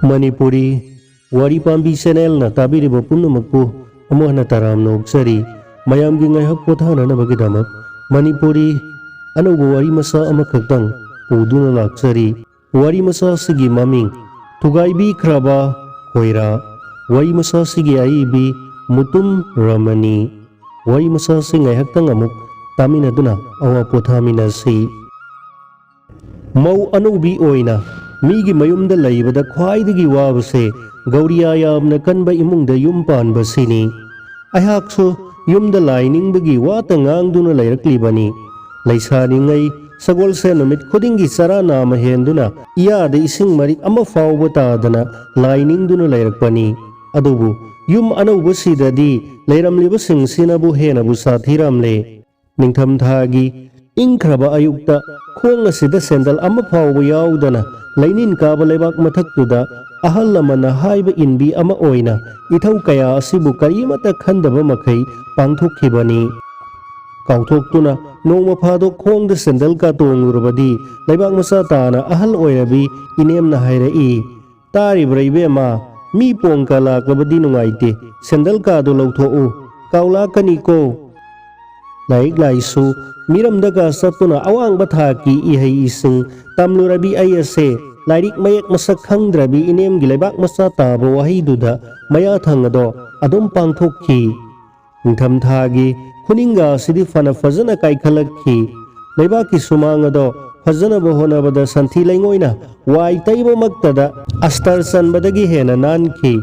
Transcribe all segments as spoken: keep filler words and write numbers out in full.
ꯃꯅꯤꯄꯨꯔꯤ ꯋꯥꯔꯤ ꯄꯥꯝꯕꯤ ꯆꯦꯅꯦꯜꯅ ꯇꯥꯕꯤꯔꯤꯕ ꯄꯨꯝꯅꯃꯛꯄꯨ ꯑꯃꯨꯛ ꯍꯟꯅ ꯇꯔꯥꯝꯅ ꯑꯣꯛꯆꯔꯤ꯫ ꯃꯌꯥꯝꯒꯤ ꯉꯥꯏꯍꯥꯛ ꯄꯣꯊꯥꯅꯅꯕꯒꯤꯗꯃꯛ ꯃꯅꯤꯄꯨꯔꯤ ꯑꯅꯧꯕ ꯋꯥꯔꯤ ꯃꯆꯥ ꯑꯃꯈꯛꯇꯪ ꯄꯨꯗꯨꯅ ꯂꯥꯛꯆꯔꯤ꯫ ꯋꯥꯔꯤ ꯃꯆꯥ ꯑꯁꯤꯒꯤ ꯃꯃꯤꯡ ꯊꯨꯒꯥꯏꯕꯤꯈ꯭ꯔꯕ ꯈꯣꯏꯔꯥ꯫ ꯋꯥꯔꯤ ꯃꯆꯥ ꯑꯁꯤꯒꯤ ꯑꯏꯕꯤ ꯃꯨꯇꯨꯝ ꯔꯃꯅꯤ꯫ ꯋꯥꯔꯤ ꯃꯆꯥ ꯑꯁꯤ ꯉꯥꯏꯍꯥꯛꯇꯪ ꯑꯃꯨꯛ ꯇꯥꯃꯤꯟꯅꯗꯨꯅ ꯑꯋꯥ ꯄꯣꯊꯥꯃꯤꯟꯅꯁꯤ꯫ ꯃꯧ ꯑꯅꯧꯕꯤ ꯑꯣꯏꯅ ꯃꯤꯒꯤ ꯃꯌꯨꯝꯗ ꯂꯩꯕꯗ ꯈ꯭ꯋꯥꯏꯗꯒꯤ ꯋꯥꯕꯁꯦ ꯒꯧꯔꯤꯌꯥ ꯌꯥꯝꯅ ꯀꯟꯕ ꯏꯃꯨꯡꯗ ꯌꯨꯝ ꯄꯥꯟꯕꯁꯤꯅꯤ꯫ ꯑꯩꯍꯥꯛꯁꯨ ꯌꯨꯝꯗ ꯂꯥꯏ ꯅꯤꯡꯕꯒꯤ ꯋꯥꯇ ꯉꯥꯡꯗꯨꯅ ꯂꯩꯔꯛꯂꯤꯕꯅꯤ꯫ ꯂꯩꯁꯥꯔꯤꯉꯩ ꯁꯒꯣꯜꯁꯦꯟ ꯅꯨꯃꯤꯠ ꯈꯨꯗꯤꯡꯒꯤ ꯆꯔꯥ ꯅꯥꯝꯃ ꯍꯦꯟꯗꯨꯅ ꯏꯌꯥꯗ ꯏꯁꯤꯡ ꯃꯔꯤꯛ ꯑꯃ ꯐꯥꯎꯕ ꯇꯥꯗꯅ ꯂꯥꯏ ꯅꯤꯡꯗꯨꯅ ꯂꯩꯔꯛꯄꯅꯤ꯫ ꯑꯗꯨꯕꯨ ꯌꯨꯝ ꯑꯅꯧꯕꯁꯤꯗꯗꯤ ꯂꯩꯔꯝꯂꯤꯕꯁꯤꯡꯁꯤꯅꯕꯨ ꯍꯦꯟꯅꯕꯨ ꯁꯥꯊꯤꯔꯝꯂꯦ꯫ ꯅꯤꯡꯊꯝꯊꯥꯒꯤ ꯏꯪꯈ꯭ꯔꯕ ꯑꯌꯨꯛꯇ ꯈꯣꯡ ꯑꯁꯤꯗ ꯁꯦꯟꯗꯜ ꯑꯃ ꯐꯥꯎꯕ ꯌꯥꯎꯗꯅ ꯂꯩꯅꯤꯟ ꯀꯥꯕ ꯂꯩꯕꯥꯛ ꯃꯊꯛꯇꯨꯗ ꯑꯍꯜ ꯂꯃꯟꯅ ꯍꯥꯏꯕ ꯏꯟꯕꯤ ꯑꯃ ꯑꯣꯏꯅ ꯏꯊꯧ ꯀꯌꯥ ꯑꯁꯤꯕꯨ ꯀꯔꯤꯃꯠꯇ ꯈꯟꯗꯕ ꯃꯈꯩ ꯄꯥꯡꯊꯣꯛꯈꯤꯕꯅꯤ꯫ ꯀꯥꯎꯊꯣꯛꯇꯨꯅ ꯅꯣꯡꯃ ꯐꯥꯗꯣꯛ ꯈꯣꯡꯗ ꯁꯦꯟꯗꯜ ꯀꯥ ꯇꯣꯡꯂꯨꯔꯕꯗꯤ ꯂꯩꯕꯥꯛ ꯃꯆꯥ ꯇꯥꯅ ꯑꯍꯜ ꯑꯣꯏꯔꯕꯤ ꯏꯅꯦꯝꯅ ꯍꯥꯏꯔꯛꯏ, "ꯇꯥꯔꯤꯕ꯭ꯔꯥ ꯏꯕꯦꯝꯃ? ꯃꯤ ꯄꯣꯡ ꯀꯥ ꯂꯥꯛꯂꯕꯗꯤ ꯅꯨꯡꯉꯥꯏꯇꯦ, ꯁꯦꯟꯗꯜ ꯀꯥꯗꯨ ꯂꯧꯊꯣꯛꯎ, ꯀꯥꯎꯂꯥꯛꯀꯅꯤꯀꯣ"꯫ ꯂꯥꯏꯔꯤꯛ ꯂꯥꯏꯁꯨ ꯃꯤꯔꯝꯗꯒ ꯆꯠꯇꯨꯅ ꯑꯋꯥꯡꯕ ꯊꯥꯛꯀꯤ ꯏꯍꯩ ꯏꯁꯤꯡ ꯇꯝꯂꯨꯔꯕꯤ ꯑꯩ ꯑꯁꯦ ꯂꯥꯏꯔꯤꯛ ꯃꯌꯦꯛ ꯃꯁꯛ ꯈꯪꯗ꯭ꯔꯕꯤ ꯏꯅꯦꯝꯒꯤ ꯂꯩꯕꯥꯛ ꯃꯆꯥ ꯇꯥꯕ ꯋꯥꯍꯩꯗꯨꯗ ꯃꯌꯥ ꯊꯪ ꯑꯗꯣ ꯑꯗꯨꯝ ꯄꯥꯡꯊꯣꯛꯈꯤ꯫ ꯅꯤꯡꯊꯝꯊꯥꯒꯤ ꯈꯨꯅꯤꯡꯒ ꯑꯁꯤꯗꯤ ꯐꯅ ꯐꯖꯅ ꯀꯥꯏꯈꯠꯂꯛꯈꯤ꯫ ꯂꯩꯕꯥꯛꯀꯤ ꯁꯨꯃꯥꯡ ꯑꯗꯣ ꯐꯖꯅꯕ ꯍꯣꯠꯅꯕꯗ ꯁꯟꯊꯤ ꯂꯩꯉꯣꯏꯅ ꯋꯥꯏ ꯇꯩꯕꯃꯛꯇꯗ ꯑꯁꯇꯔ ꯆꯟꯕꯗꯒꯤ ꯍꯦꯟꯅ ꯅꯥꯟꯈꯤ꯫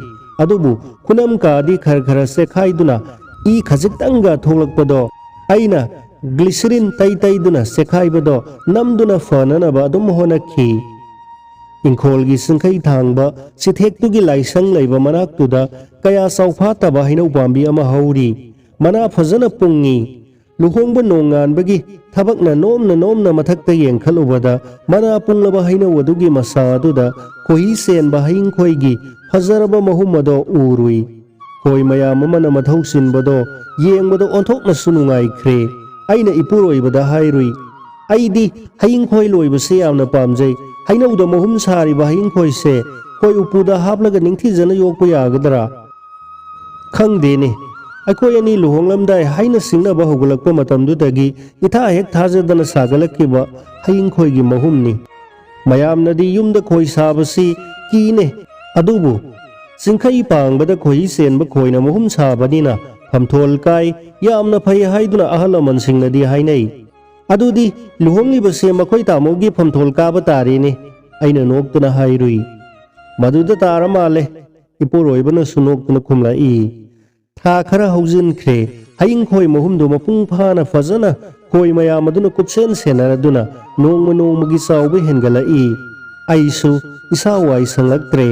ꯑꯗꯨꯕꯨ ꯈꯨꯅꯝ ꯀꯥꯗꯤ ꯈꯔ ꯈꯔ ꯆꯦꯈꯥꯏꯗꯨꯅ ꯏ ꯈꯖꯤꯛꯇꯪꯒ ꯊꯣꯛꯂꯛꯄꯗꯣ ꯑꯩꯅ ꯒ꯭ꯂꯤꯁꯤꯔꯤꯟ ꯇꯩ ꯇꯩꯗꯨꯅ ꯆꯦꯈꯥꯏꯕꯗꯣ ꯅꯝꯗꯨꯅ ꯐꯅꯅꯕ ꯑꯗꯨꯝ ꯍꯣꯠꯅꯈꯤ꯫ ꯏꯪꯈꯣꯜꯒꯤ ꯆꯤꯡꯈꯩ ꯊꯥꯡꯕ ꯆꯤꯊꯦꯛꯇꯨꯒꯤ ꯂꯥꯏꯁꯪ ꯂꯩꯕ ꯃꯅꯥꯛꯇꯨꯗ ꯀꯌꯥ ꯆꯥꯎꯐꯥꯠꯇꯕ ꯍꯩꯅꯧ ꯄꯥꯝꯕꯤ ꯑꯃ ꯍꯧꯔꯤ꯫ ꯃꯅꯥ ꯐꯖꯅ ꯄꯨꯡꯉꯤ꯫ ꯂꯨꯍꯣꯡꯕ ꯅꯣꯡꯉꯥꯟꯕꯒꯤ ꯊꯕꯛꯅ ꯅꯣꯝꯅ ꯅꯣꯝꯅ ꯃꯊꯛꯇ ꯌꯦꯡꯈꯠꯂꯨꯕꯗ ꯃꯅꯥ ꯄꯨꯡꯂꯕ ꯍꯩꯅꯧ ꯑꯗꯨꯒꯤ ꯃꯁꯥ ꯑꯗꯨꯗ ꯈꯣꯏꯍꯤ ꯆꯦꯟꯕ ꯍꯌꯤꯡꯈꯣꯏꯒꯤ ꯐꯖꯔꯕ ꯃꯍꯨꯝ ꯑꯗꯣ ꯎꯔꯨꯏ꯫ ꯈꯣꯏ ꯃꯌꯥꯝ ꯑꯃꯅ ꯃꯊꯧ ꯆꯤꯟꯕꯗꯣ ꯌꯦꯡꯕꯗ ꯑꯣꯟꯊꯣꯛꯅꯁꯨ ꯅꯨꯡꯉꯥꯏꯈ꯭ꯔꯦ꯫ ꯑꯩꯅ ꯏꯄꯨꯔꯣꯏꯕꯗ ꯍꯥꯏꯔꯨꯏ, "ꯑꯩꯗꯤ ꯍꯌꯤꯡꯈꯣꯏ ꯂꯣꯏꯕꯁꯦ ꯌꯥꯝꯅ ꯄꯥꯝꯖꯩ꯫ ꯍꯩꯅꯧꯗ ꯃꯍꯨꯝ ꯁꯥꯔꯤꯕ ꯍꯌꯤꯡꯈꯣꯏꯁꯦ ꯈꯣꯏ ꯎꯄꯨꯗ ꯍꯥꯞꯂꯒ ꯅꯤꯡꯊꯤꯖꯅ ꯌꯣꯛꯄ ꯌꯥꯒꯗ꯭ꯔꯥ? ꯈꯪꯗꯦꯅꯦ꯫ ꯑꯩꯈꯣꯏ ꯑꯅꯤ ꯂꯨꯍꯣꯡꯂꯝꯗꯥꯏ ꯍꯥꯏꯅ ꯁꯤꯡꯅꯕ ꯍꯧꯒꯠꯂꯛꯄ ꯃꯇꯝꯗꯨꯗꯒꯤ ꯏꯊꯥ ꯍꯦꯛ ꯊꯥꯖꯗꯅ ꯁꯥꯒꯠꯂꯛꯈꯤꯕ ꯍꯌꯤꯡ ꯈꯣꯏꯒꯤ ꯃꯍꯨꯝꯅꯤ꯫ ꯃꯌꯥꯝꯅꯗꯤ ꯌꯨꯝꯗ ꯈꯣꯏ ꯁꯥꯕꯁꯤ ꯀꯤꯅꯦ, ꯑꯗꯨꯕꯨ ꯆꯤꯡꯈꯩ ꯄꯥꯡꯕꯗ ꯈꯣꯏꯍꯤ ꯆꯦꯟꯕ ꯈꯣꯏꯅ ꯃꯍꯨꯝ ꯁꯥꯕꯅꯤꯅ ꯐꯝꯊꯣꯜ ꯀꯥꯏ, ꯌꯥꯝꯅ ꯐꯩ ꯍꯥꯏꯗꯨꯅ ꯑꯍꯜ ꯂꯃꯟꯁꯤꯡꯅꯗꯤ ꯍꯥꯏꯅꯩ꯫ "ꯑꯗꯨꯗꯤ ꯂꯨꯍꯣꯡꯂꯤꯕꯁꯦ ꯃꯈꯣꯏ ꯇꯥꯃꯣꯒꯤ ꯐꯝꯊꯣꯜ ꯀꯥꯕ ꯇꯥꯔꯦꯅꯦ?" ꯑꯩꯅ ꯅꯣꯛꯇꯨꯅ ꯍꯥꯏꯔꯨꯏ꯫ "ꯃꯗꯨꯗ ꯇꯥꯔ ꯃꯥꯜꯂꯦ," ꯏꯄꯨꯔꯣꯏꯕꯅꯁꯨ ꯅꯣꯛꯇꯨꯅ ꯈꯨꯝꯂꯛꯏ꯫ ꯊꯥ ꯈꯔ ꯍꯧꯖꯤꯟꯈ꯭ꯔꯦ꯫ ꯍꯌꯤꯡ ꯈꯣꯏ ꯃꯍꯨꯝꯗꯨ ꯃꯄꯨꯡ ꯐꯥꯅ ꯐꯖꯅ ꯈꯣꯏ ꯃꯌꯥꯝ ꯑꯗꯨꯅ ꯀꯨꯞꯁꯦꯟ ꯁꯦꯟꯅꯔꯗꯨꯅ ꯅꯣꯡꯃ ꯅꯣꯡꯃꯒꯤ ꯆꯥꯎꯕ ꯍꯦꯟꯒꯠꯂꯛꯏ꯫ ꯑꯩꯁꯨ ꯏꯁꯥ ꯋꯥꯏ ꯁꯪꯂꯛꯇ꯭ꯔꯦ꯫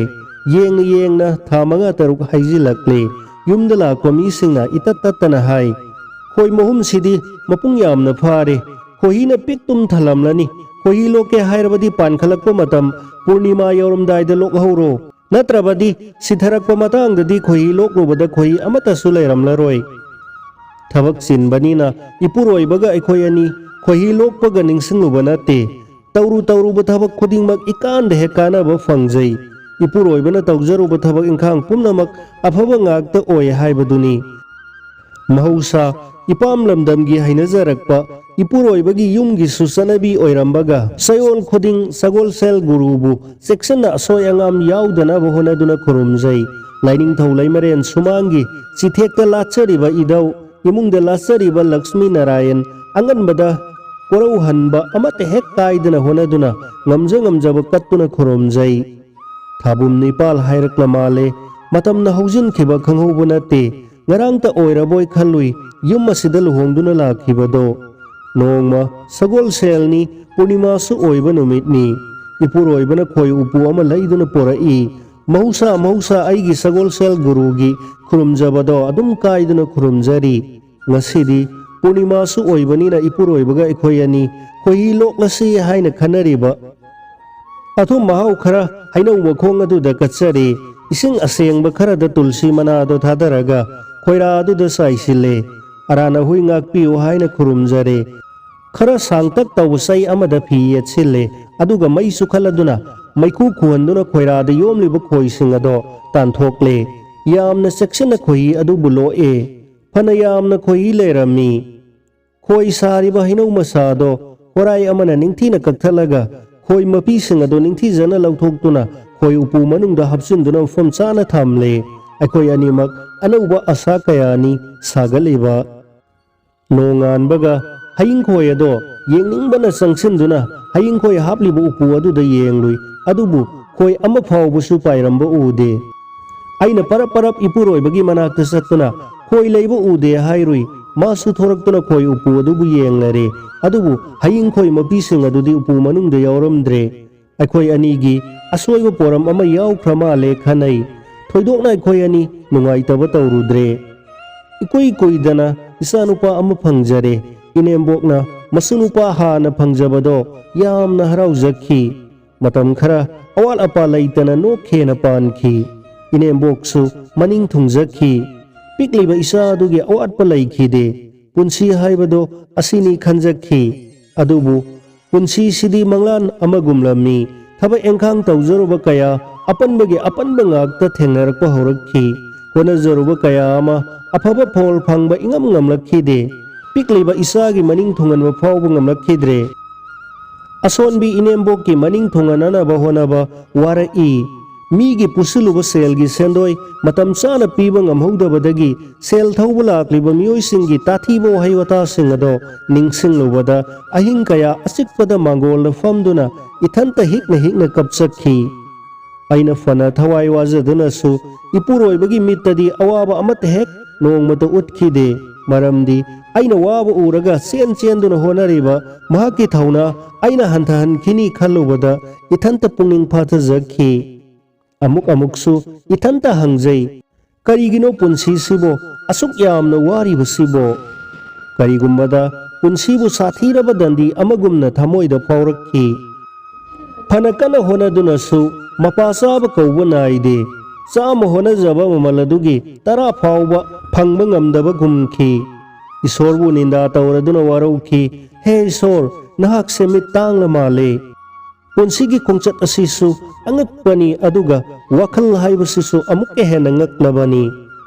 ꯌꯦꯡꯅ ꯌꯦꯡꯅ ꯊꯥ ꯃꯉꯥ ꯇꯔꯨꯛ ꯍꯩꯖꯤꯜꯂꯛꯂꯦ꯫ ꯌꯨꯝꯗ ꯂꯥꯛꯄ ꯃꯤꯁꯤꯡꯅ ꯏꯇꯠ ꯇꯠꯇꯅ ꯍꯥꯏ, "ꯈꯣꯏ ꯃꯍꯨꯝꯁꯤꯗꯤ ꯃꯄꯨꯡ ꯌꯥꯝꯅ ꯐꯥꯔꯦ꯫ ꯈꯣꯏꯍꯤꯅ ꯄꯤꯛ ꯇꯨꯝ ꯊꯜꯂꯝꯂꯅꯤ꯫ ꯈꯣꯏꯍꯤ ꯂꯣꯛꯀꯦ ꯍꯥꯏꯔꯕꯗꯤ ꯄꯥꯟꯈꯠꯂꯛꯄ ꯃꯇꯝ ꯄꯨꯔꯅꯤꯃꯥ ꯌꯧꯔꯝꯗꯥꯏꯗ ꯂꯣꯛꯍꯧꯔꯣ꯫ ꯅꯠꯇ꯭ꯔꯕꯗꯤ ꯁꯤꯊꯔꯛꯄ ꯃꯇꯥꯡꯗꯗꯤ ꯈꯣꯏꯍꯤ ꯂꯣꯛꯂꯨꯕꯗ ꯈꯣꯏꯍꯤ ꯑꯃꯠꯇꯁꯨ ꯂꯩꯔꯝꯂꯔꯣꯏ꯫" ꯊꯕꯛ ꯆꯤꯟꯕꯅꯤꯅ ꯏꯄꯨꯔꯣꯏꯕꯒ ꯑꯩꯈꯣꯏ ꯑꯅꯤ ꯈꯣꯏꯍꯤ ꯂꯣꯛꯄꯒ ꯅꯤꯡꯁꯤꯡꯂꯨꯕ ꯅꯠꯇꯦ꯫ ꯇꯧꯔꯨ ꯇꯧꯔꯨꯕ ꯊꯕꯛ ꯈꯨꯗꯤꯡꯃꯛ ꯏꯀꯥꯟꯗ ꯍꯦꯛ ꯀꯥꯟꯅꯕ ꯐꯪꯖꯩ꯫ ꯏꯄꯨꯔꯣꯏꯕꯅ ꯇꯧꯖꯔꯨꯕ ꯊꯕꯛ ꯏꯪꯈꯥꯡ ꯄꯨꯝꯅꯃꯛ ꯑꯐꯕ ꯉꯥꯛꯇ ꯑꯣꯏ ꯍꯥꯏꯕꯗꯨꯅꯤ꯫ ꯃꯍꯧꯁꯥ ꯏꯄꯥꯝ ꯂꯝꯗꯝꯒꯤ ꯍꯩꯅꯖꯔꯛꯄ ꯏꯄꯨꯔꯣꯏꯕꯒꯤ ꯌꯨꯝꯒꯤꯁꯨ ꯆꯠꯅꯕꯤ ꯑꯣꯏꯔꯝꯕꯒ, ꯆꯌꯣꯜ ꯈꯨꯗꯤꯡ ꯁꯒꯣꯜꯁꯦꯜ ꯒꯨꯔꯨꯕꯨ ꯆꯦꯛꯁꯤꯟꯅ ꯑꯁꯣꯏ ꯑꯉꯥꯝ ꯌꯥꯎꯗꯅꯕ ꯍꯣꯠꯅꯗꯨꯅ ꯈꯨꯔꯨꯝꯖꯩ꯫ ꯂꯥꯏꯅꯤꯡꯊꯧ ꯂꯩꯃꯔꯦꯟ ꯁꯨꯃꯥꯡꯒꯤ ꯆꯤꯊꯦꯛꯇ ꯂꯥꯠꯆꯔꯤꯕ ꯏꯙꯧ, ꯏꯃꯨꯡꯗ ꯂꯥꯠꯆꯔꯤꯕ ꯂꯛꯁꯃꯤ ꯅꯥꯔꯥꯌꯟ, ꯑꯉꯟꯕꯗ ꯀꯣꯔꯧꯍꯟꯕ ꯑꯃꯠꯇ ꯍꯦꯛ ꯀꯥꯏꯗꯅ ꯍꯣꯠꯅꯗꯨꯅ ꯉꯝꯖ ꯉꯝꯖꯕ ꯀꯠꯇꯨꯅ ꯈꯨꯔꯨꯝꯖꯩ꯫ ꯊꯥꯕꯨꯝ ꯅꯤꯄꯥꯜ ꯍꯥꯏꯔꯛꯂ ꯃꯥꯜꯂꯦ꯫ ꯃꯇꯝꯅ ꯍꯧꯖꯤꯟꯈꯤꯕ ꯈꯪꯍꯧꯕ ꯅꯠꯇꯦ꯫ ꯉꯔꯥꯡꯇ ꯑꯣꯏꯔꯕꯣꯏ ꯈꯜꯂꯨꯏ ꯌꯨꯝ ꯑꯁꯤꯗ ꯂꯨꯍꯣꯡꯗꯨꯅ ꯂꯥꯛꯈꯤꯕꯗꯣ꯫ ꯅꯣꯡꯃ ꯁꯒꯣꯜꯁꯦꯜꯅꯤ, ꯄꯨꯔꯅꯤꯃꯥꯁꯨ ꯑꯣꯏꯕ ꯅꯨꯃꯤꯠꯅꯤ꯫ ꯏꯄꯨꯔꯣꯏꯕꯅ ꯈꯣꯏ ꯎꯄꯨ ꯑꯃ ꯂꯩꯗꯨꯅ ꯄꯨꯔꯛꯏ꯫ ꯃꯍꯧꯁꯥ ꯃꯍꯧꯁꯥ ꯑꯩꯒꯤ ꯁꯒꯣꯜꯁꯦꯜ ꯒꯨꯔꯨꯒꯤ ꯈꯨꯔꯨꯝꯖꯕꯗꯣ ꯑꯗꯨꯝ ꯀꯥꯏꯗꯨꯅ ꯈꯨꯔꯨꯝꯖꯔꯤ꯫ ꯉꯁꯤꯗꯤ ꯄꯨꯔꯅꯤꯃꯥꯁꯨ ꯑꯣꯏꯕꯅꯤꯅ ꯏꯄꯨꯔꯣꯏꯕꯒ ꯑꯩꯈꯣꯏ ꯑꯅꯤ ꯈꯣꯏꯍꯤ ꯂꯣꯛꯂꯁꯤ ꯍꯥꯏꯅ ꯈꯟꯅꯔꯤꯕ꯫ ꯑꯊꯨꯝ ꯑꯍꯥꯎ ꯈꯔ ꯍꯩꯅꯧ ꯃꯈꯣꯡ ꯑꯗꯨꯗ ꯀꯠꯆꯔꯦ꯫ ꯏꯁꯤꯡ ꯑꯁꯦꯡꯕ ꯈꯔꯗ ꯇꯨꯜꯁꯤ ꯃꯅꯥꯗꯣ ꯊꯥꯗꯔꯒ ꯈꯣꯏꯔꯥ ꯑꯗꯨꯗ ꯆꯥꯏꯁꯤꯜꯂꯦ꯫ "ꯑꯔꯥ ꯅꯍꯨꯏ ꯉꯥꯛꯄꯤꯌꯨ" ꯍꯥꯏꯅ ꯈꯨꯔꯨꯝꯖꯔꯦ꯫ ꯈꯔ ꯁꯥꯡꯇꯛ ꯇꯧꯕ ꯆꯩ ꯑꯃꯗ ꯐꯤ ꯌꯦꯠꯁꯤꯜꯂꯦ꯫ ꯑꯗꯨꯒ ꯃꯩ ꯆꯨꯈꯠꯂꯗꯨꯅ ꯃꯩꯈꯨ ꯈꯨꯍꯟꯗꯨꯅ ꯈꯣꯏꯔꯥꯗ ꯌꯣꯝꯂꯤꯕ ꯈꯣꯏꯁꯤꯡ ꯑꯗꯣ ꯇꯥꯟꯊꯣꯛꯂꯦ꯫ ꯌꯥꯝꯅ ꯆꯦꯛꯁꯤꯟꯅ ꯈꯣꯏꯍꯤ ꯑꯗꯨꯕꯨ ꯂꯣꯛꯑꯦ꯫ ꯐꯅ ꯌꯥꯝꯅ ꯈꯣꯏꯍꯤ ꯂꯩꯔꯝꯃꯤ꯫ ꯈꯣꯏ ꯁꯥꯔꯤꯕ ꯍꯩꯅꯧ ꯃꯁꯥꯗꯣ ꯍꯣꯔꯥꯏ ꯑꯃꯅ ꯅꯤꯡꯊꯤꯅ ꯀꯛꯊꯠꯂꯒ ꯈꯣꯏ ꯃꯄꯤꯁꯤꯡ ꯑꯗꯣ ꯅꯤꯡꯊꯤꯖꯅ ꯂꯧꯊꯣꯛꯇꯨꯅ ꯈꯣꯏ ꯎꯄꯨ ꯃꯅꯨꯡꯗ ꯍꯥꯞꯆꯤꯟꯗꯨꯅ ꯃꯐꯝ ꯆꯥꯅ ꯊꯝꯂꯦ꯫ ꯑꯩꯈꯣꯏ ꯑꯅꯤꯃꯛ ꯑꯅꯧꯕ ꯑꯁꯥ ꯀꯌꯥꯅꯤ ꯁꯥꯒꯠꯂꯤꯕ꯫ ꯅꯣꯡꯉꯥꯟꯕꯒ ꯍꯌꯤꯡꯈꯣꯏ ꯑꯗꯣ ꯌꯦꯡꯅꯤꯡꯕꯅ ꯆꯪꯁꯤꯟꯗꯨꯅ ꯍꯌꯤꯡꯈꯣꯏ ꯍꯥꯞꯂꯤꯕ ꯎꯄꯨ ꯑꯗꯨꯗ ꯌꯦꯡꯂꯨꯏ꯫ ꯑꯗꯨꯕꯨ ꯈꯣꯏ ꯑꯃ ꯐꯥꯎꯕꯁꯨ ꯄꯥꯏꯔꯝꯕ ꯎꯗꯦ꯫ ꯑꯩꯅ ꯄꯔꯞ ꯄꯔꯞ ꯏꯄꯨꯔꯣꯏꯕꯒꯤ ꯃꯅꯥꯛꯇ ꯆꯠꯇꯨꯅ ꯈꯣꯏ ꯂꯩꯕ ꯎꯗꯦ ꯍꯥꯏꯔꯨꯏ꯫ ꯃꯥꯁꯨ ꯊꯣꯔꯛꯇꯨꯅ ꯈꯣꯏ ꯎꯄꯨ ꯑꯗꯨꯕꯨ ꯌꯦꯡꯂꯔꯦ꯫ ꯑꯗꯨꯕꯨ ꯍꯌꯤꯡꯈꯣꯏ ꯃꯄꯤꯁꯤꯡ ꯑꯗꯨꯗꯤ ꯎꯄꯨ ꯃꯅꯨꯡꯗ ꯌꯥꯎꯔꯝꯗ꯭ꯔꯦ꯫ ꯑꯩꯈꯣꯏ ꯑꯅꯤꯒꯤ ꯑꯁꯣꯏꯕ ꯄꯣꯔꯝ ꯑꯃ ꯌꯥꯎꯈ꯭ꯔ ꯃꯥꯜꯂꯦ ꯈꯟꯅꯩ꯫ ꯊꯣꯏꯗꯣꯛꯅ ꯑꯩꯈꯣꯏ ꯑꯅꯤ ꯅꯨꯡꯉꯥꯏꯇꯕ ꯇꯧꯔꯨꯗ꯭ꯔꯦ꯫ ꯏꯀꯨꯏ ꯀꯨꯏꯗꯅ ꯏꯆꯥꯅꯨꯄꯥ ꯑꯃ ꯐꯪꯖꯔꯦ꯫ ꯏꯅꯦꯝꯕꯣꯛꯅ ꯃꯁꯨ ꯅꯨꯄꯥ ꯍꯥꯟꯅ ꯐꯪꯖꯕꯗꯣ ꯌꯥꯝꯅ ꯍꯔꯥꯎꯖꯈꯤ꯫ ꯃꯇꯝ ꯈꯔ ꯑꯋꯥꯠ ꯑꯄꯥ ꯂꯩꯇꯅ ꯅꯣꯛꯈꯦꯅ ꯄꯥꯟꯈꯤ꯫ ꯏꯅꯦꯝꯕꯣꯛꯁꯨ ꯃꯅꯤꯡ ꯊꯨꯡꯖꯈꯤ꯫ ꯄꯤꯛꯂꯤꯕ ꯏꯆꯥ ꯑꯗꯨꯒꯤ ꯑꯋꯥꯠꯄ ꯂꯩꯈꯤꯗꯦ꯫ ꯄꯨꯟꯁꯤ ꯍꯥꯏꯕꯗꯣ ꯑꯁꯤꯅꯤ ꯈꯟꯖꯈꯤ꯫ ꯑꯗꯨꯕꯨ ꯄꯨꯟꯁꯤꯁꯤꯗꯤ ꯃꯪꯂꯥꯟ ꯑꯃꯒꯨꯝꯂꯝꯃꯤ꯫ ꯊꯕꯛ ꯏꯪꯈꯥꯡ ꯇꯧꯖꯔꯨꯕ ꯀꯌꯥ ꯑꯄꯟꯕꯒꯤ ꯑꯄꯟꯕ ꯉꯥꯛꯇ ꯊꯦꯡꯅꯔꯛꯄ ꯍꯧꯔꯛꯈꯤ꯫ ꯍꯣꯠꯅꯖꯔꯨꯕ ꯀꯌꯥ ꯑꯃ ꯑꯐꯕ ꯐꯣꯜ ꯐꯪꯕ ꯏꯉꯝ ꯉꯝꯂꯛꯈꯤꯗꯦ꯫ ꯄꯤꯛꯂꯤꯕ ꯏꯆꯥꯒꯤ ꯃꯅꯤꯡ ꯊꯨꯡꯍꯟꯕ ꯐꯥꯎꯕ ꯉꯝꯂꯛꯈꯤꯗ꯭ꯔꯦ꯫ ꯑꯁꯣꯟꯕꯤ ꯏꯅꯦꯝꯕꯣꯛꯀꯤ ꯃꯅꯤꯡ ꯊꯨꯡꯍꯟꯅꯅꯕ ꯍꯣꯠꯅꯕ ꯋꯥꯔꯛꯏ꯫ ꯃꯤꯒꯤ ꯄꯨꯁꯤꯜꯂꯨꯕ ꯁꯦꯜꯒꯤ ꯁꯦꯟꯗꯣꯏ ꯃꯇꯝ ꯆꯥꯅ ꯄꯤꯕ ꯉꯝꯍꯧꯗꯕꯗꯒꯤ ꯁꯦꯜ ꯊꯧꯕ ꯂꯥꯛꯂꯤꯕ ꯃꯤꯑꯣꯏꯁꯤꯡꯒꯤ ꯇꯥꯊꯤꯕ ꯋꯥꯍꯩ ꯋꯥꯇꯥꯁꯤꯡ ꯑꯗꯣ ꯅꯤꯡꯁꯤꯡꯂꯨꯕꯗ ꯑꯍꯤꯡ ꯀꯌꯥ ꯑꯆꯤꯛꯄꯗ ꯃꯥꯡꯒꯣꯜꯗ ꯐꯝꯗꯨꯅ ꯏꯊꯟꯇ ꯍꯤꯛꯅ ꯍꯤꯛꯅ ꯀꯞꯆꯈꯤ꯫ ꯑꯩꯅ ꯐꯅ ꯊꯋꯥꯏ ꯋꯥꯖꯗꯨꯅꯁꯨ ꯏꯄꯨꯔꯣꯏꯕꯒꯤ ꯃꯤꯠꯇꯗꯤ ꯑꯋꯥꯕ ꯑꯃꯠꯇ ꯍꯦꯛ ꯅꯣꯡꯃꯇ ꯎꯠꯈꯤꯗꯦ꯫ ꯃꯔꯝꯗꯤ ꯑꯩꯅ ꯋꯥꯕ ꯎꯔꯒ ꯆꯦꯟ ꯆꯦꯟꯗꯨꯅ ꯍꯣꯠꯅꯔꯤꯕ ꯃꯍꯥꯛꯀꯤ ꯊꯧꯅꯥ ꯑꯩꯅ ꯍꯟꯊꯍꯟꯈꯤꯅꯤ ꯈꯜꯂꯨꯕꯗ ꯏꯊꯟꯇ ꯄꯨꯛꯅꯤꯡ ꯐꯥꯊꯖꯈꯤ꯫ ꯑꯃꯨꯛ ꯑꯃꯨꯛꯁꯨ ꯏꯊꯟꯇ ꯍꯪꯖꯩ, "ꯀꯔꯤꯒꯤꯅꯣ ꯄꯨꯟꯁꯤꯁꯤꯕꯣ ꯑꯁꯨꯛ ꯌꯥꯝꯅ ꯋꯥꯔꯤꯕꯁꯤꯕꯣ?" ꯀꯔꯤꯒꯨꯝꯕꯗ ꯄꯨꯟꯁꯤꯕꯨ ꯁꯥꯊꯤꯔꯕ ꯗꯟꯗꯤ ꯑꯃꯒꯨꯝꯅ ꯊꯃꯣꯏꯗ ꯐꯥꯎꯔꯛꯈꯤ꯫ ꯐꯅ ꯀꯟꯅ ꯍꯣꯠꯅꯗꯨꯅꯁꯨ ꯃꯄꯥ ꯆꯥꯕ ꯀꯧꯕ ꯅꯥꯏꯗꯦ꯫ ꯆꯥꯝꯃ ꯍꯣꯠꯅꯖꯕ ꯃꯃꯜ ꯑꯗꯨꯒꯤ ꯇꯔꯥ ꯐꯥꯎꯕ ꯐꯪꯕ ꯉꯝꯗꯕꯒꯨꯝꯈꯤ꯫ ꯏꯁꯣꯔꯕꯨ ꯅꯤꯟꯗꯥ ꯇꯧꯔꯗꯨꯅ ꯋꯥꯔꯧꯈꯤ, "ꯍꯦ ꯏꯁꯣꯔ, ꯅꯍꯥꯛꯁꯦ ꯃꯤꯠ ꯇꯥꯡꯂ ꯃꯥꯜꯂꯦ꯫ ꯄꯨꯟꯁꯤꯒꯤ ꯈꯣꯡꯆꯠ ꯑꯁꯤꯁꯨ ꯑꯉꯛꯄꯅꯤ, ꯑꯗꯨꯒ ꯋꯥꯈꯜ ꯍꯥꯏꯕꯁꯤꯁꯨ ꯑꯃꯨꯛꯀ ꯍꯦꯟꯅ ꯉꯛꯂꯕꯅꯤ꯫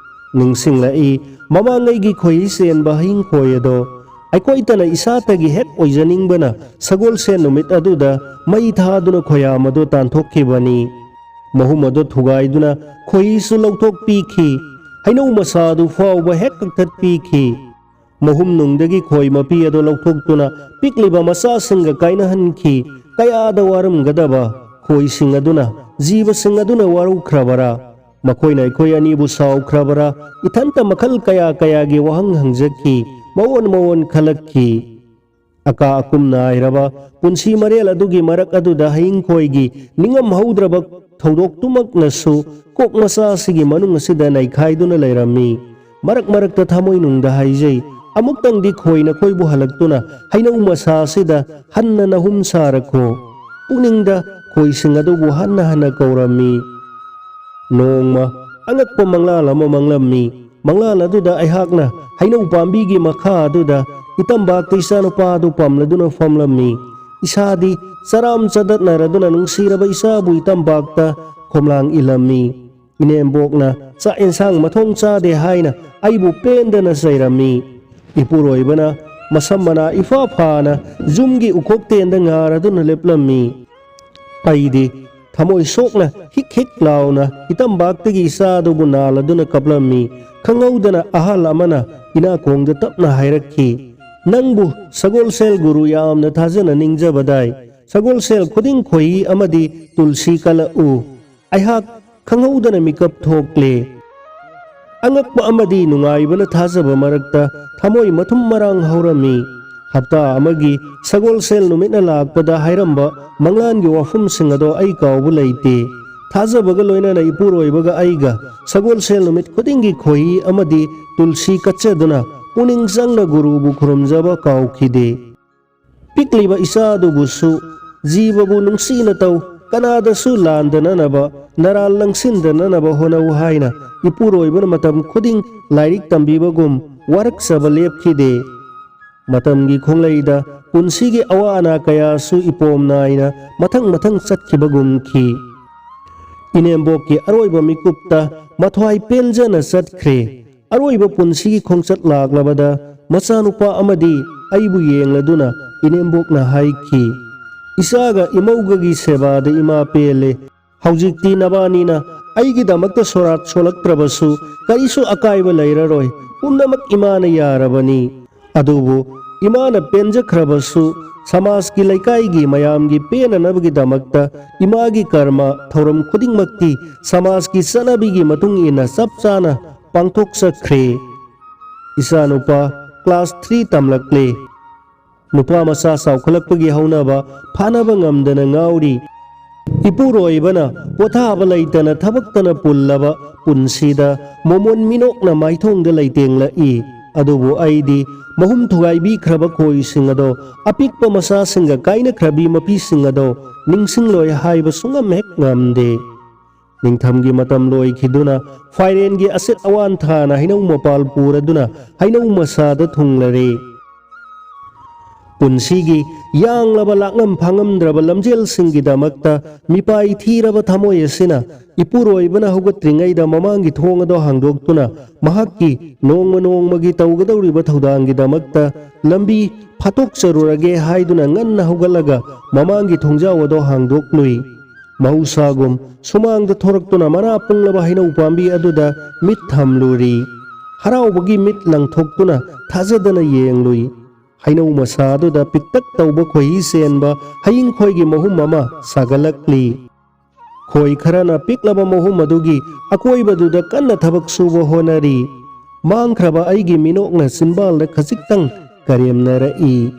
ꯅꯤꯡꯁꯤꯡꯂꯛꯏ, ꯃꯃꯥꯡꯉꯩꯒꯤ ꯈꯣꯏꯍꯤ ꯆꯦꯟꯕ ꯍꯌꯤꯡꯈꯣꯏ ꯑꯗꯣ ꯑꯩꯈꯣꯏꯇꯅ ꯏꯁꯥꯇꯒꯤ ꯍꯦꯛ ꯑꯣꯏꯖꯅꯤꯡꯕꯅ ꯁꯒꯣꯜꯁꯦꯟ ꯅꯨꯃꯤꯠ ꯑꯗꯨꯗ ꯃꯩ ꯊꯥꯗꯨꯅ ꯈꯣꯌꯥꯝ ꯑꯗꯨ ꯇꯥꯟꯊꯣꯛꯈꯤꯕꯅꯤ꯫ ꯃꯍꯨꯝ ꯑꯗꯨ ꯊꯨꯒꯥꯏꯗꯨꯅ ꯈꯣꯏꯍꯤꯁꯨ ꯂꯧꯊꯣꯛꯄꯤꯈꯤ꯫ ꯍꯩꯅꯧ ꯃꯁꯥ ꯑꯗꯨ ꯐꯥꯎꯕ ꯍꯦꯛ ꯀꯛꯊꯠꯄꯤꯈꯤ꯫ ꯃꯍꯨꯝ ꯅꯨꯡꯗꯒꯤ ꯈꯣꯏ ꯃꯄꯤ ꯑꯗꯨ ꯂꯧꯊꯣꯛꯇꯨꯅ ꯄꯤꯛꯂꯤꯕ ꯃꯆꯥꯁꯤꯡꯒ ꯀꯥꯏꯅꯍꯟꯈꯤ꯫ ꯀꯌꯥꯗ ꯋꯥꯔꯝꯒꯗꯕ ꯈꯣꯏꯁꯤꯡ ꯑꯗꯨꯅ ꯖꯤꯕꯁꯤꯡ ꯑꯗꯨꯅ ꯋꯥꯔꯧꯈ꯭ꯔꯕꯔꯥ? ꯃꯈꯣꯏꯅ ꯑꯩꯈꯣꯏ ꯑꯅꯤꯕꯨ ꯁꯥꯎꯈ꯭ꯔꯕꯔꯥ? ꯏꯊꯟꯇ ꯃꯈꯜ ꯀꯌꯥ ꯀꯌꯥꯒꯤ ꯋꯥꯍꯪ ꯍꯪꯖꯈꯤ, ꯃꯑꯣꯟ ꯃꯑꯣꯟ ꯈꯜꯂꯛꯈꯤ꯫ ꯑꯀꯥ ꯑꯀꯨꯝ ꯅꯥꯏꯔꯕ ꯄꯨꯟꯁꯤ ꯃꯔꯦꯜ ꯑꯗꯨꯒꯤ ꯃꯔꯛ ꯑꯗꯨꯗ ꯍꯌꯤꯡꯈꯣꯏꯒꯤ ꯅꯤꯡꯉꯝ ꯍꯧꯗ꯭ꯔꯕ ꯊꯧꯗꯣꯛꯇꯨꯃꯛꯅꯁꯨ ꯀꯣꯛ ꯃꯆꯥ ꯑꯁꯤꯒꯤ ꯃꯅꯨꯡ ꯑꯁꯤꯗ ꯅꯩꯈꯥꯏꯗꯨꯅ ꯂꯩꯔꯝꯃꯤ꯫ ꯃꯔꯛ ꯃꯔꯛꯇ ꯊꯃꯣꯏꯅꯨꯡꯗ ꯍꯥꯏꯖꯩ, ꯑꯃꯨꯛꯇꯪꯗꯤ ꯈꯣꯏꯅ ꯈꯣꯏꯕꯨ ꯍꯜꯂꯛꯇꯨꯅ ꯍꯩꯅꯧ ꯃꯁꯥ ꯑꯁꯤꯗ ꯍꯟꯅ ꯅꯍꯨꯝ ꯁꯥꯔꯛꯈꯣ꯫ ꯄꯨꯛꯅꯤꯡꯗ ꯈꯣꯏꯁꯤꯡ ꯑꯗꯨꯕꯨ ꯍꯟꯅ ꯍꯟꯅ ꯀꯧꯔꯝꯃꯤ꯫ ꯅꯣꯡꯃ ꯑꯉꯛꯄ ꯃꯪꯂꯥꯟ ꯑꯃ ꯃꯪꯂꯝꯃꯤ꯫ ꯃꯪꯂꯥꯟ ꯑꯗꯨꯗ ꯑꯩꯍꯥꯛꯅ ꯍꯩꯅꯧ ꯄꯥꯝꯕꯤꯒꯤ ꯃꯈꯥ ꯑꯗꯨꯗ ꯏꯇꯝꯕꯥꯛꯇ ꯏꯆꯥꯅꯨꯄꯥ ꯑꯗꯨ ꯄꯝꯂꯗꯨꯅ ꯐꯝꯂꯝꯃꯤ꯫ ꯏꯁꯥꯗꯤ ꯆꯔꯥꯝ ꯆꯗꯠꯅꯔꯗꯨꯅ ꯅꯨꯡꯁꯤꯔꯕ ꯏꯆꯥꯕꯨ ꯏꯇꯝꯕꯥꯛꯇ ꯈꯣꯝꯂꯥꯡ ꯏꯜꯂꯝꯃꯤ꯫ ꯏꯅꯦꯝꯕꯣꯛꯅ ꯆꯥꯛ ꯌꯦꯟꯁꯥꯡ ꯃꯊꯣꯡ ꯆꯥꯗꯦ ꯍꯥꯏꯅ ꯑꯩꯕꯨ ꯄꯦꯟꯗꯅ ꯆꯩꯔꯝꯃꯤ꯫ ꯏꯄꯨꯔꯣꯏꯕꯅ ꯃꯁꯝ ꯃꯅꯥ ꯏꯐꯥ ꯐꯥꯅ ꯌꯨꯝꯒꯤ ꯎꯈꯣꯛꯇꯦꯟꯗ ꯉꯥꯔꯗꯨꯅ ꯂꯦꯞꯂꯝꯃꯤ꯫ ꯑꯩꯗꯤ ꯊꯃꯣꯏ ꯁꯣꯛꯅ ꯍꯤꯛ ꯍꯤꯛ ꯂꯥꯎꯅ ꯏꯇꯝꯕꯥꯛꯇꯒꯤ ꯏꯆꯥꯗꯨꯕꯨ ꯅꯥꯜꯂꯗꯨꯅ ꯀꯞꯂꯝꯃꯤ꯫ ꯈꯪꯍꯧꯗꯅ ꯑꯍꯜ ꯑꯃꯅ ꯏꯅꯥꯀꯣꯡꯗ ꯇꯞꯅ ꯍꯥꯏꯔꯛꯈꯤ, "ꯅꯪꯕꯨ ꯁꯒꯣꯜꯁꯦꯜ ꯒꯨꯔꯨ ꯌꯥꯝꯅ ꯊꯥꯖꯅ ꯅꯤꯡꯖꯕꯗꯥꯏ? ꯁꯒꯣꯜꯁꯦꯜ ꯈꯨꯗꯤꯡ ꯈꯣꯏꯍꯤ ꯑꯃꯗꯤ ꯇꯨꯜꯁꯤ ꯀꯠꯂꯛꯎ꯫" ꯑꯩꯍꯥꯛ ꯈꯪꯍꯧꯗꯅ ꯃꯤꯀꯞ ꯊꯣꯛꯂꯦ꯫ ꯑꯉꯛꯄ ꯑꯃꯗꯤ ꯅꯨꯡꯉꯥꯏꯕꯅ ꯊꯥꯖꯕ ꯃꯔꯛꯇ ꯊꯃꯣꯏ ꯃꯊꯨꯝ ꯃꯔꯥꯡ ꯍꯧꯔꯝꯃꯤ꯫ ꯍꯞꯇꯥ ꯑꯃꯒꯤ ꯁꯒꯣꯜꯁꯦꯜ ꯅꯨꯃꯤꯠꯅ ꯂꯥꯛꯄꯗ ꯍꯥꯏꯔꯝꯕ ꯃꯪꯂꯥꯟꯒꯤ ꯋꯥꯐꯝꯁꯤꯡ ꯑꯗꯣ ꯑꯩ ꯀꯥꯎꯕ ꯂꯩꯇꯦ꯫ ꯊꯥꯖꯕꯒ ꯂꯣꯏꯅꯅ ꯏꯄꯨꯔꯣꯏꯕꯒ ꯑꯩꯒ ꯁꯒꯣꯜꯁꯦꯜ ꯅꯨꯃꯤꯠ ꯈꯨꯗꯤꯡꯒꯤ ꯈꯣꯏꯍꯤ ꯑꯃꯗꯤ ꯇꯨꯜꯁꯤ ꯀꯠꯆꯗꯨꯅ ꯄꯨꯛꯅꯤꯡ ꯆꯪꯅ ꯒꯨꯔꯨꯕꯨ ꯈꯨꯔꯨꯝꯖꯕ ꯀꯥꯎꯈꯤꯗꯦ꯫ ꯄꯤꯛꯂꯤꯕ ꯏꯆꯥꯗꯨꯕꯨꯁꯨ ꯖꯤꯕꯕꯨ ꯅꯨꯡꯁꯤꯅ ꯇꯧ, ꯀꯅꯥꯗꯁꯨ ꯂꯥꯟꯗꯅꯅꯕ, ꯅꯔꯥꯜ ꯂꯪꯁꯤꯟꯗꯅꯅꯕ ꯍꯣꯠꯅꯧ ꯍꯥꯏꯅ ꯏꯄꯨꯔꯣꯏꯕꯅ ꯃꯇꯝ ꯈꯨꯗꯤꯡ ꯂꯥꯏꯔꯤꯛ ꯇꯝꯕꯤꯕꯒꯨꯝ ꯋꯥꯔꯛꯆꯕ ꯂꯦꯞꯈꯤꯗꯦ꯫ ꯃꯇꯝꯒꯤ ꯈꯣꯡꯂꯩꯗ ꯄꯨꯟꯁꯤꯒꯤ ꯑꯋꯥ ꯑꯅꯥ ꯀꯌꯥꯁꯨ ꯏꯄꯣꯝ ꯅꯥꯏꯅ ꯃꯊꯪ ꯃꯊꯪ ꯆꯠꯈꯤꯕꯒꯨꯝꯈꯤ꯫ ꯏꯅꯦꯝꯕꯣꯛꯀꯤ ꯑꯔꯣꯏꯕ ꯃꯤꯀꯨꯞꯇ ꯃꯊ꯭ꯋꯥꯏ ꯄꯦꯟꯖꯅ ꯆꯠꯈ꯭ꯔꯦ꯫ ꯑꯔꯣꯏꯕ ꯄꯨꯟꯁꯤꯒꯤ ꯈꯣꯡꯆꯠ ꯂꯥꯛꯂꯕꯗ ꯃꯆꯥꯅꯨꯄꯥ ꯑꯃꯗꯤ ꯑꯩꯕꯨ ꯌꯦꯡꯂꯗꯨꯅ ꯏꯅꯦꯝꯕꯣꯛꯅ ꯍꯥꯏꯈꯤ, "ꯏꯆꯥꯒ ꯏꯃꯧꯒꯒꯤ ꯁꯦꯕꯥꯗ ꯏꯃꯥ ꯄꯦꯜꯂꯦ꯫ ꯍꯧꯖꯤꯛꯇꯤ ꯅꯕꯥꯅꯤꯅ ꯑꯩꯒꯤꯗꯃꯛꯇ ꯁꯣꯔꯥꯠ ꯁꯣꯜꯂꯛꯇ꯭ꯔꯕꯁꯨ ꯀꯔꯤꯁꯨ ꯑꯀꯥꯏꯕ ꯂꯩꯔꯔꯣꯏ꯫ ꯄꯨꯝꯅꯃꯛ ꯏꯃꯥꯅ ꯌꯥꯔꯕꯅꯤ꯫ ꯑꯗꯨꯕꯨ ꯏꯃꯥꯅ ꯄꯦꯟꯖꯈ꯭ꯔꯕꯁꯨ ꯁꯃꯥꯖꯀꯤ, ꯂꯩꯀꯥꯏꯒꯤ, ꯃꯌꯥꯝꯒꯤ ꯄꯦꯟꯅꯅꯕꯒꯤꯗꯃꯛꯇ ꯏꯃꯥꯒꯤ ꯀꯔꯃ ꯊꯧꯔꯝ ꯈꯨꯗꯤꯡꯃꯛꯇꯤ ꯁꯃꯥꯖꯀꯤ ꯆꯠꯅꯕꯤꯒꯤ ꯃꯇꯨꯡ ꯏꯟꯅ ꯆꯞ ꯆꯥꯅ ꯄꯥꯡꯊꯣꯛꯆꯈ꯭ꯔꯦ꯫ ꯏꯆꯥꯅꯨꯄꯥ ꯀ꯭ꯂꯥꯁ ꯊ꯭ꯔꯤ ꯇꯝꯂꯛꯂꯦ꯫ ꯅꯨꯄꯥ ꯃꯆꯥ ꯆꯥꯎꯈꯠꯂꯛꯄꯒꯤ ꯍꯧꯅꯕ ꯐꯥꯅꯕ ꯉꯝꯗꯅ ꯉꯥꯎꯔꯤ꯫ ꯏꯄꯨꯔꯣꯏꯕꯅ ꯄꯣꯊꯥꯕ ꯂꯩꯇꯅ ꯊꯕꯛꯇꯅ ꯄꯨꯜꯂꯕ ꯄꯨꯟꯁꯤꯗ ꯃꯣꯃꯣꯟ ꯃꯤꯅꯣꯛꯅ ꯃꯥꯏꯊꯣꯡꯗ ꯂꯩꯇꯦꯡꯂꯛꯏ꯫ ꯑꯗꯨꯕꯨ ꯑꯩꯗꯤ ꯃꯍꯨꯝ ꯊꯨꯒꯥꯏꯕꯤꯈ꯭ꯔꯕ ꯈꯣꯏꯁꯤꯡ ꯑꯗꯣ, ꯑꯄꯤꯛꯄ ꯃꯆꯥꯁꯤꯡꯒ ꯀꯥꯏꯅꯈ꯭ꯔꯕꯤ ꯃꯄꯤꯁꯤꯡ ꯑꯗꯣ ꯅꯤꯡꯁꯤꯡꯂꯣꯏ ꯍꯥꯏꯕ ꯁꯨꯡꯉꯝ ꯍꯦꯛ ꯉꯝꯗꯦ꯫ ꯅꯤꯡꯊꯝꯒꯤ ꯃꯇꯝ ꯂꯣꯏꯈꯤꯗꯨꯅ ꯐꯥꯏꯔꯦꯟꯒꯤ ꯑꯁꯤꯠ ꯑꯋꯥꯟ ꯊꯥꯅ ꯍꯩꯅꯧ ꯃꯄꯥꯜ ꯄꯨꯔꯗꯨꯅ ꯍꯩꯅꯧ ꯃꯁꯥꯗ ꯊꯨꯡꯂꯔꯦ꯫ ꯄꯨꯟꯁꯤꯒꯤ ꯌꯥꯡꯂꯕ ꯂꯥꯛꯉꯝ ꯐꯥꯉꯝꯗ꯭ꯔꯕ ꯂꯝꯖꯦꯜꯁꯤꯡꯒꯤꯗꯃꯛꯇ ꯃꯤꯄꯥꯏ ꯊꯤꯔꯕ ꯊꯃꯣꯏ ꯑꯁꯤꯅ ꯏꯄꯨꯔꯣꯏꯕꯅ ꯍꯧꯒꯠꯇ꯭ꯔꯤꯉꯩꯗ ꯃꯃꯥꯡꯒꯤ ꯊꯣꯡ ꯑꯗꯣ ꯍꯥꯡꯗꯣꯛꯇꯨꯅ ꯃꯍꯥꯛꯀꯤ ꯅꯣꯡꯃ ꯅꯣꯡꯃꯒꯤ ꯇꯧꯒꯗꯧꯔꯤꯕ ꯊꯧꯗꯥꯡꯒꯤꯗꯃꯛꯇ ꯂꯝꯕꯤ ꯐꯥꯠꯇꯣꯛꯆꯔꯨꯔꯒꯦ ꯍꯥꯏꯗꯨꯅ ꯉꯟꯅ ꯍꯧꯒꯠꯂꯒ ꯃꯃꯥꯡꯒꯤ ꯊꯣꯡꯖꯥꯎ ꯑꯗꯣ ꯍꯥꯡꯗꯣꯛꯂꯨꯏ꯫ ꯃꯍꯧꯁꯥꯒꯨꯝ ꯁꯨꯃꯥꯡꯗ ꯊꯣꯔꯛꯇꯨꯅ ꯃꯅꯥ ꯄꯨꯡꯂꯕ ꯍꯩꯅꯧ ꯄꯥꯝꯕꯤ ꯑꯗꯨꯗ ꯃꯤꯠ ꯊꯝꯂꯨꯔꯤ꯫ ꯍꯔꯥꯎꯕꯒꯤ ꯃꯤꯠ ꯂꯪꯊꯣꯛꯇꯨꯅ ꯊꯥꯖꯗꯅ ꯌꯦꯡꯂꯨꯏ꯫ ꯍꯩꯅꯧ ꯃꯁꯥ ꯑꯗꯨꯗ ꯄꯤꯛꯇꯛ ꯇꯧꯕ ꯈꯣꯏꯍꯤ ꯆꯦꯟꯕ ꯍꯌꯤꯡꯈꯣꯏꯒꯤ ꯃꯍꯨꯝ ꯑꯃ ꯁꯥꯒꯠꯂꯛꯂꯤ꯫ ꯈꯣꯏ ꯈꯔꯅ ꯄꯤꯛꯂꯕ ꯃꯍꯨꯝ ꯑꯗꯨꯒꯤ ꯑꯀꯣꯏꯕꯗꯨꯗ ꯀꯟꯅ ꯊꯕꯛ ꯁꯨꯕ ꯍꯣꯠꯅꯔꯤ꯫ ꯃꯥꯡꯈ꯭ꯔꯕ ꯑꯩꯒꯤ ꯃꯤꯅꯣꯛꯅ ꯆꯤꯟꯕꯥꯜꯗ ꯈꯖꯤꯛꯇꯪ ꯀꯔꯦꯝꯅꯔꯛꯏ꯫